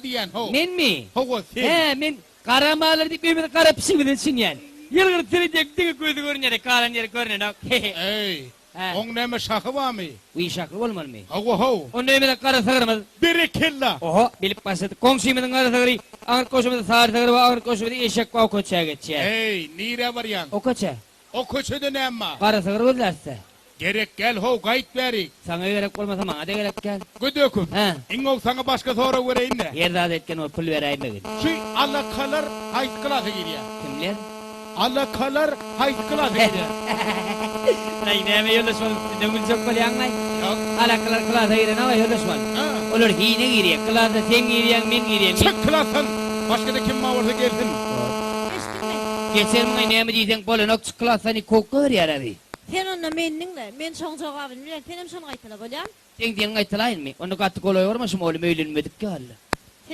Diýýän, how. Menmi? Hawa, sen. Hä, men gara mallar diýip öýümizi gara pişigimize düşünýän. Ýylgyryp seredýän, diňe gözi görünýär, galan ýeri görnenok. Eý, Hä. oň näme şahy barmy? Wiý, şahly bolmalymy? Hawa, how. Onda öýümizde gara sygrymyz. Berekella! Oho, bilip başladyk. Goňşymyzyň gara sygry, aňryk goşumyzda sary sygry bar, aňryk goşumyzda eşek bar, o köçä geçýär. Eý, nirä barýaň? O köçä. O köçede näme bar? Gara sygyr gözläris-dä. Gerek gel how gaýt bärik. Saňa gerek bolmasa maňa-da gerek gel. Gödökow, Hä. iň gowy saňa başga sorag bereýin-dä. Her zat etgen bolup pul beräýmegin. Şu alakalar haýsy klasa girýär? Kimler? Alakalar haýsy klasa girýär? Aý näme ýoldaş bolup üstünden güljek bolýaňlaý? Ýok. Alakalar klasa girenok-aý ýoldaş bolup. Hä. Olar hine girýär. Klasa sen girýäň, men girýän. Çyk klasdan! Başga-da kim bar bolsa gelsin. Eşitdiňmi? Geçermiňaý näme diýseň bolanok çyk klasdan kowup goýberýär-ä bi. Sen onda meni diňle, men şoň jogabyny bilen, senem şony gaýtala, bolýamy? Seň diýeniňi gaýtalaýynmy? Onda gaty golaý barma şu mugallym öýlenmedik ýaly.